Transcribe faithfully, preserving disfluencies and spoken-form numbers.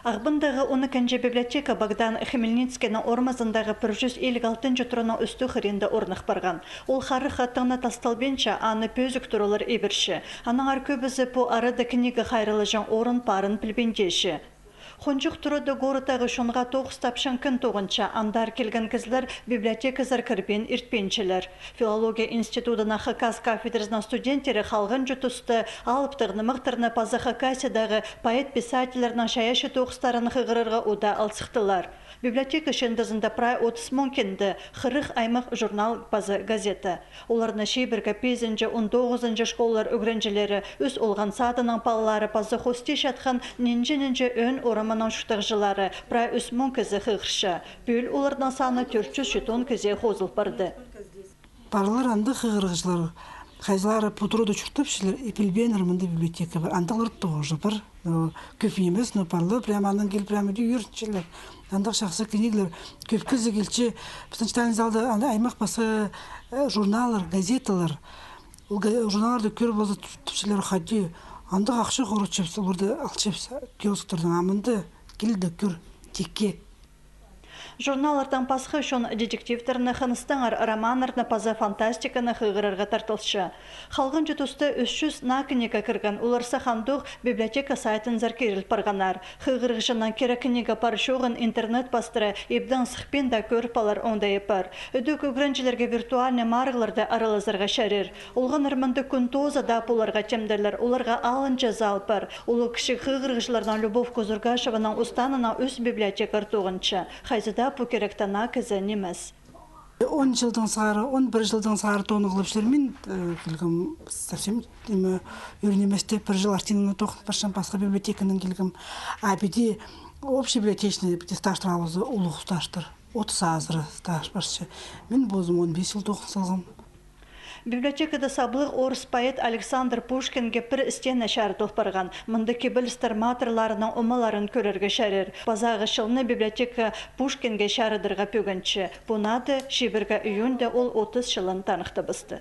Ағбандағы он ікінҷі библиотека Богдан Хмельницкийнің ормазындағы пір чӱс илиг алтынҷы турының ӱстӱ хыринда орных парған. Ол харығ аттығ на тасталбинча, аны пӧзік туралар ибірче. Аннаңар кӧбізі пу арада книга хайраллаҷаң орын парын пілбинче. Хонҷых турада городтағы чонға тоғыс тапчаң кін тоғынча, андар килген кізілер библиотеказар кірбин иртпинчелер. Филология институдының хакас кафедразының студенттері халғанҷы туста алыптығ нымахтарны паза Хакасиядағы поэт-писательлернің чайаачы тоғыстарын хығырарға удаа алзыхтылар. Библиотека чыындызында прай отыс муң кинде, хырых аймах журнал паза газета. Оларны чибіргі пизінҷі, он тоғызынҷы школалар ӱгренҷілері, Ӱс Олған садының палалары паза хости чатхан нинҷе-нинҷе ӧӧн орамының чуртағҷылары, прай ӱс муң кізі хығырча. Пӱӱл оларның саны тӧрт чӱс читон кізее хозыл парды. Парлар андағ хығырығҷылар, хайзылары пу турада чуртапчалар, и пілбееннер мында библиотека пар. Андағлар тоже пар. Ну, кӧп нимес, но парлар прямо аннаң киліп, прямо иди ӧрінчелер. Андағ чахсы книгалар. Кӧп кізі килче, пістің читальный залда анда аймах пасха, э, журналлар, газеталар. Ол га-, журналларды кӧр полза, ту-, тіпчелер хайди. Андағ ахча хоратчабыс, оларды алчабыс киосктардаң. А мында кил дее кӧр, тикке. Журналлардаң пасха чон детективтерні, хыныстаңар романнарны паза фантастиканы хығырарға тартылча. Халғанҷы туста ӱс чӱс наа книга кірген, олар сах андох библиотека сайтынзар киріл парғаннар. Хығырығҷының кирек книга пар-чоғын интернет пастыра ибдең сыхпин даа кӧріп алар оңдайы пар. Ідӧк ӱгренҷілерге виртуальный марығларда аралазарға чарир. Олғаннар мында кӱн тооза даа поларға тимделер, оларға алынҷа зал пар. Улуғ кічіг хығырығҷыларның Любовь Кузургашеваның устаанынаң ӱс библиотекарь тоғынча. Хайзы даа пу киректе наа кізі нимес. Он чылдаң сығара, он пір чылдаң сығара тоғынғлапчалар. Мин, э, килгем совсем, ниме, ӱр ниместе, пір чыл Артинанаң тоғын парчам, пасха библиотеканаң килгем. А піди общий библиотечный, піди стажтар алза, улуғ стажтар. Отыс азыра стаж парча. Мин позым он пис чыл тоғын салғам. Библиотекада саблығ орыс поэт Александр Пушкинге пір стена чарыдыл парған. Мында кибелістер матырларының омаларын кӧрерге чарир. Пазағы чылны библиотека Пушкинге чарыдарға пӧгінче. Пу наада чибіргі июньда ол отыс чылын таныхтабысты.